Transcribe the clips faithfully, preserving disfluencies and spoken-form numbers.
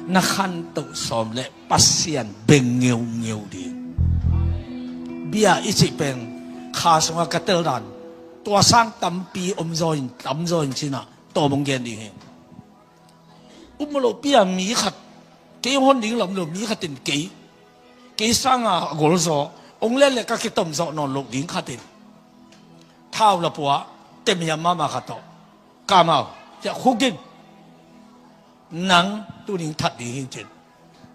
Na khantoh sawm le Pasian beng ngeungeu ding. Bia i cih pen kha sungah ka tel dan, tua sang tampi om zaw in, tam zaw in cinah tawm hong gen ding hi. Um lo pi a mi khat, kei hong hon ding lam lo mi khat in kei, kei sanga a golzaw hong let le ka kitom zawh nawn loh ding khat in thau la pua, tem hiam mahmah khat tawh, "Kamau, ciah khuk in, nang tuning that ding hi," cin.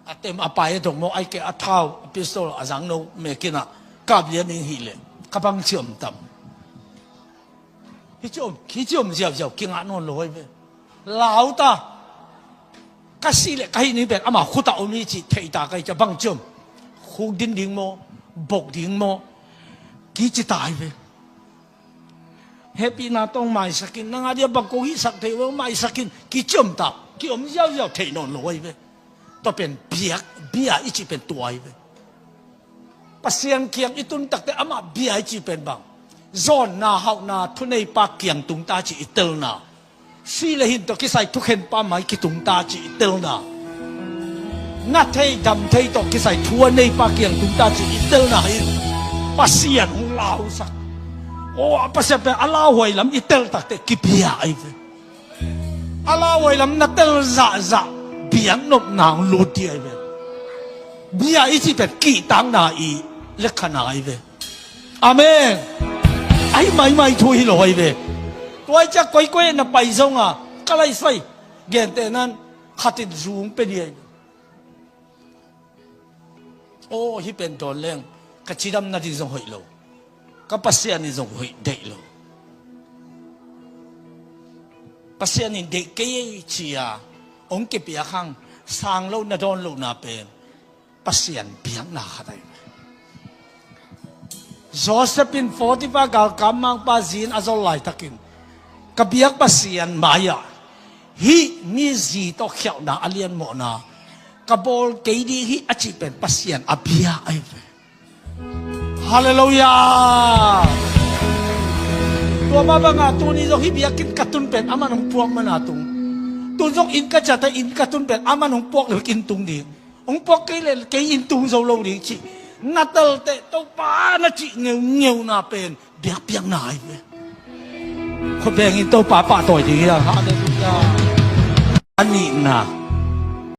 A tem a pai a dong maw, ai ke a thau a pistol a zangno mekinah kap lian ding hi leh ka bang ciam tam. Hi ciam, hi ciam ziauziau kingah nawn lo hi ve. Lau ta. Ka sih leh ka hih ning pen ama khutah om hi cih theih ta ka hi cia, bang ciam, khuk din ding maw, bok ding maw, kici ta hi ve. Hehpihna tawng maisakin, nang a dia bang ko hihsak thei uh, maisakin, kiciam ta, kiom ziauziau theih nawn lo ahi ve. Tua pen biak, bia i cih pen tua ahi ve. Pasian kiang i tun takte amah bia i cih pen bang, zawnna hauhna thuneipa kiang tungta cih i telna, si le hin tawh kisai thukhenpa mai kitung ta cih i telna, na thei dam thei tawh kisai thu a neipa kiang tung ta cih i telna in Pasian hong lausak. Aw, a Pasian pen a lauhuai lam i tel takte kibia ahi ve. A lauhuai lam na tel zahzah biaknopna hong lut ding ahi ve. Bia i cih pen kihtakna i lekhana ahi ve. Amen. Ahi maimai thu hi lo ahi ve. Tua i ciah koikoi na pai zonga ka laisai gente nan khatin zung pe ni ahi ve. Aw, hih pen dawn leng ka cidam nading zong hoih lo, ka Pasian in zong hoih deih lo. Pasian in deih kei ei cia hong kipiak hang sang lo na dawn lohna pen Pasian biakna khat ahi ve. Joseph in Potiphar galkap mangpa zi-in a zol laitakin, ka biak Pasian mai-ah hih mi zi tawh khialhna a lianmawhna ka bawl kei ding hi a cih pen Pasian a bia ahi ve. Halleluiah. Tua mah bangah tuni zong hih biakinn ka tun pen aman hong puak mana tung. Tun zong inn ka ciate inn ka tun pen aman hong puak le inn tung ding. Hong puak kei le kei inn tung zo lo ding cih na telteh Topa na cih ngeungeuna pen biakpiakna ahi ve. Khuavengin Topa pahtawi ding hi a. Halleluiah. A nihna,